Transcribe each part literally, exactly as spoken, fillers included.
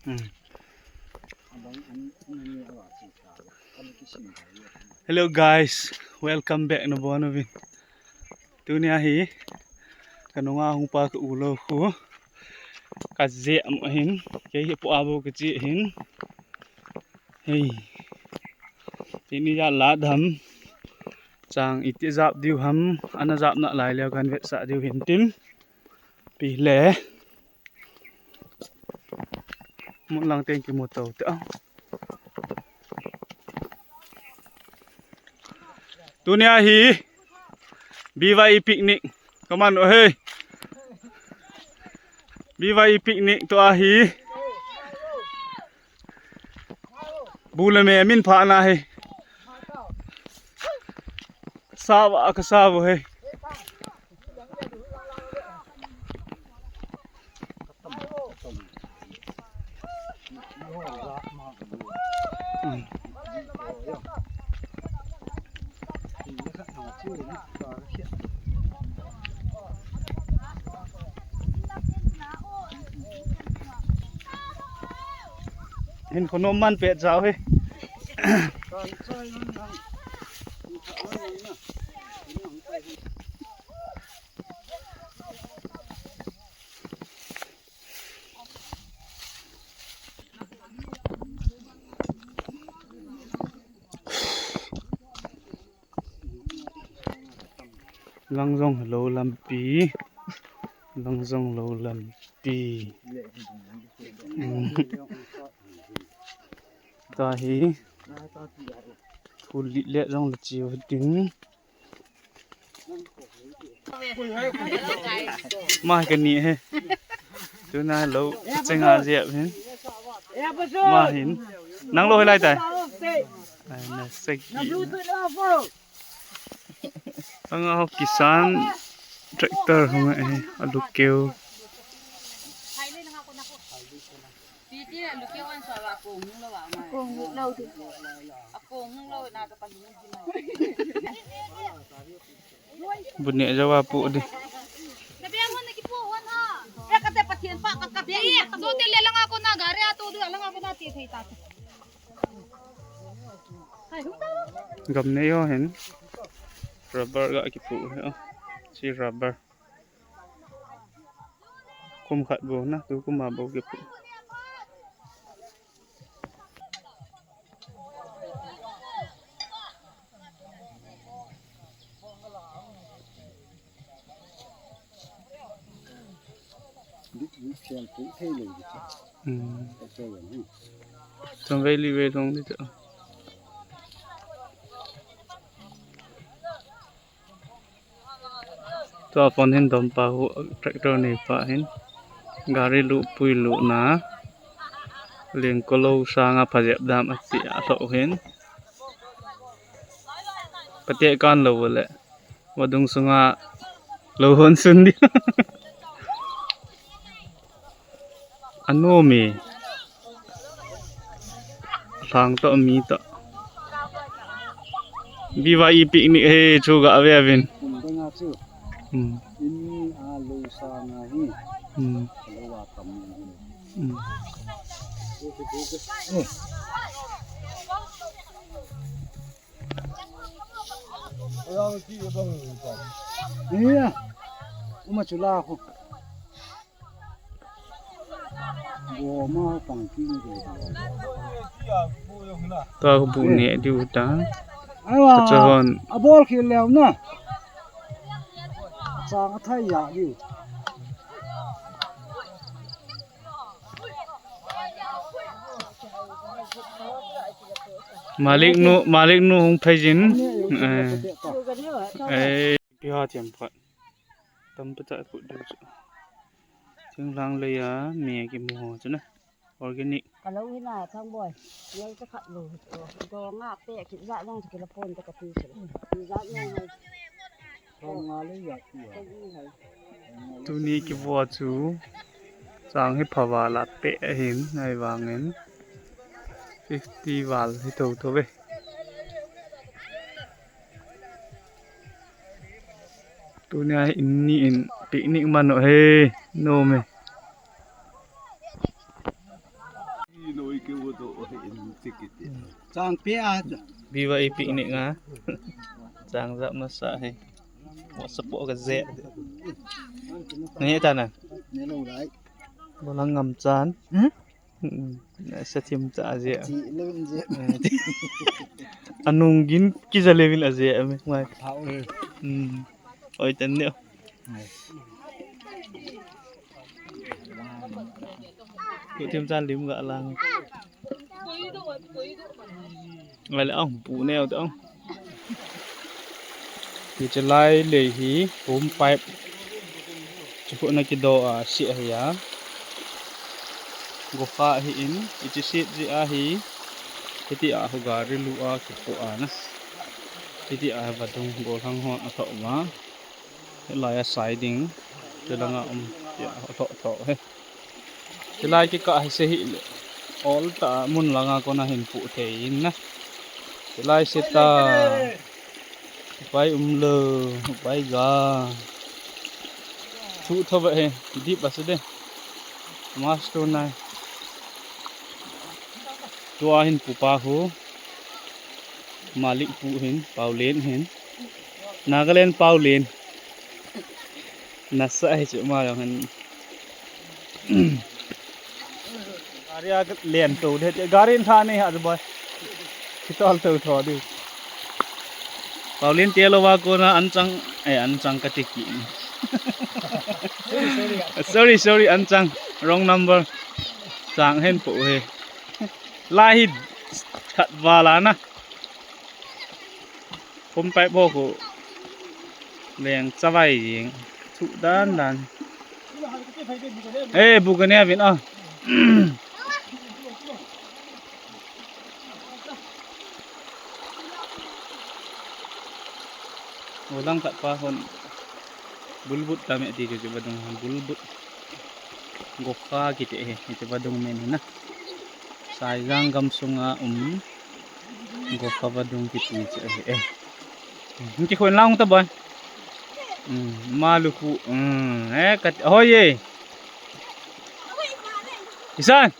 Hmm. Hello guys, welcome back nabonchauvin. Tunia hi kanunga hung pa ka u lou khu kajep ahin, kei hi pu abo kachi ahin. Hei. Tuni ja la dam. Chang iti jap diu ham, ana jap nalai leu kan vetsah diu hin tin. Pi le. Mun lang teng kimu to ta. Tunia hi B Y E picnic. Come on, oh hey. B Y E picnic to ahi. Bu le me min pha na hi. Sawa ka sawa hi. Hin khonom man pet jao hi. Lang jong lou lampi, lang jong lou lampi. Hmm. Tahi, thuli le jong le chiu ding. Ma kani he. Tuna lou chenga jep hin. Ma hin. Nang lou hilai tai. Ai, na sek. Anga ho Kisan tractor hung e, alu keu. Bu neh jou a pu di. Gam nei ho hin. Rubber ga kipu hi o. Chi rubber. Kum khat bou na, tu kum a bou kipu. Hmm. Chom vei li vei long di chu. Tua phone hin dom pa hu tractor nei pa hin. Gari luh pui luh na. Lengkolou sanga phajep dam ati a lou hin. Pate kan lou le. Vadung sunga lou hon sun di. Anom e. Lhang to mi to. B Y E picnic hi chu ga ve uvin. Kum dang a chu. Hmm. Inni a lou sanga hi. Hmm. Lou a kam ni. Hmm. Iya. Uma chula ko. Ta ko bu ne diu ta. Aiwa. Ka cha hon. A bol khel leu na. Chang a thai ya diu. Malik nu, Malik nu hung phei jin. Eh. Eh. Piha thiam phat. Tam pha ta put diu chu. Thinglang lei a me kimu ho chu na. Organic. Ka lou hi na, Thangboi. Lou cha khat lou. Dong a pe kit ja jong chu kila pon ta kati chu. Kit ja jong. Dong a lei ya. Tuni kivo chu. Chang hi phaval a pe ahin, ahivangin. Fifty val hi tho tho ve. Tunia hi inni in picnic man u hi, nom e. Chang pe a. B Y E picnic a. Chang jap nasa hi. Wa support ka je. Ni ta na. Ni lo lai. Bolang ngam chan. Hmm? Hmm. Sa thim cha je. Chi lo je. Anung gin kija levin a je ame mai. Hao le. Hmm. Oi tan ne. Ku thim chan lim ga lang. Ngai le ang pu neo te ang. Hiche lai lei hi home pipe. Chu khu na kido a si a hi a. Go kha hi in, hiche sit ji a hi. Hiti a hu gari lu a kipo a na. Hiti a vadung go hang hon a tho ma. Hilai a siding, chulanga um, tia, tho, tho, he. Chulai kikah hi se hile. Ol ta mun langa kona hin pu thei in na. Chulai se ta. Upai um lo, upai ga. Thu tho ba he, dip a se de. Master nai. Tua hin pu pa hu. Malik pu hin, Paulen hin. Nagaland Paulen. Nasa hi chu ma jong hin. Gari a len to de, gari in tha nei ha boy. Kitol to tho de. Paulen te lo va kona an chang, eh, an chang ka ti ki. Sorry, sorry, an chang. Wrong number. Chang hen po he. Lai hi khat vala na. Pump pipe ho ko leng chavai jing. Thu dan dan. Eh, bu ka ne vin a. Ulang khat pa hon. Bulbut ta me ti ke vadung hon bulbut. Gokha kiti he, kiti vadung men na. Saijang gam sunga um. Gokha vadung kiti che he. Hiti khon lang ta boy. Hmm, maluku. Hmm, eh, kat, hoye. Isan.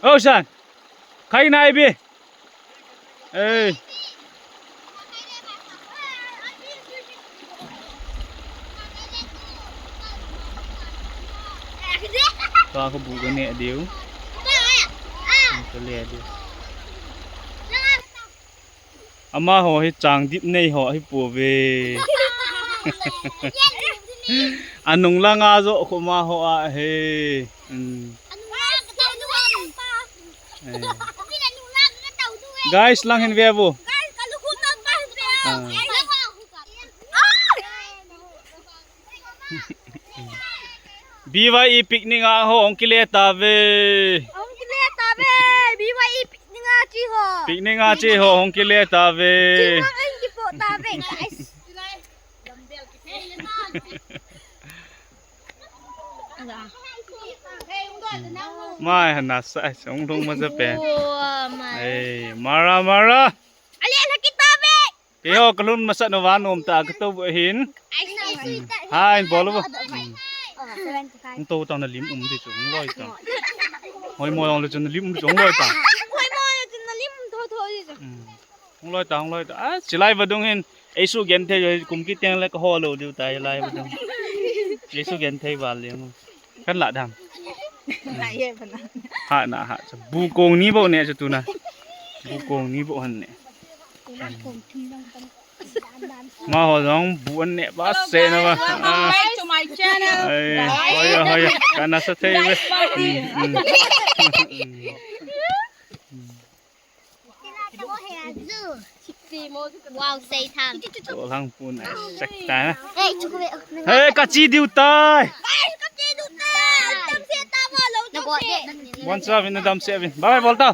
Oh, Isan. Khai nai bi. Ei. Ka ko bu ka ne diu. Ka le diu. Amaho hi chang dip nei ho hi po ve. Anung langa jo ko amaho a he. Hmm. Eh. Guys, lang hin ve vo. Ah. B Y E picnic a ho hung kile ta ve. Hung kile ta ve. B Y E picnic a chi ho. Picnic a chi ho hung kile ta ve. Chi ho hung kipo ta ve, guys. Mai hana sa song dong ma sa pe. Ei, mara, mara. Ale, sakit ta ve. Keiho kalhun masat na van um ta ka to hin. Hai, bol bo. Hung to ta na lim um di chu, hung loi ta. Hoi mo long le chu na lim um di chu, hung loi ta. Hoi mo le chu na lim um tho tho di chu. Hung loi ta, hung loi ta. Ah, chilai vadung hin. Eisu genthei jo kum kiti le ka ho lo diu ta lai vadung. Eisu genthei val le. Kan la dam. Ha na ha. Bu kong ni bo ne chu tuna. Bu kong ni bo han ne. Ma ho jong bu an ne ba se na ba. Welcome back to my channel. Ai, hoya, hoya. Kana sa thei ve. Wow, sei tham. Ko lang pun ai sek ta na. Hey, chu ko ve. Hey, ka chi diu tai. Hey, ka chi diu tai. Dam se ta ma lo. Bon sa vin dam se vin. Bye bye bol ta.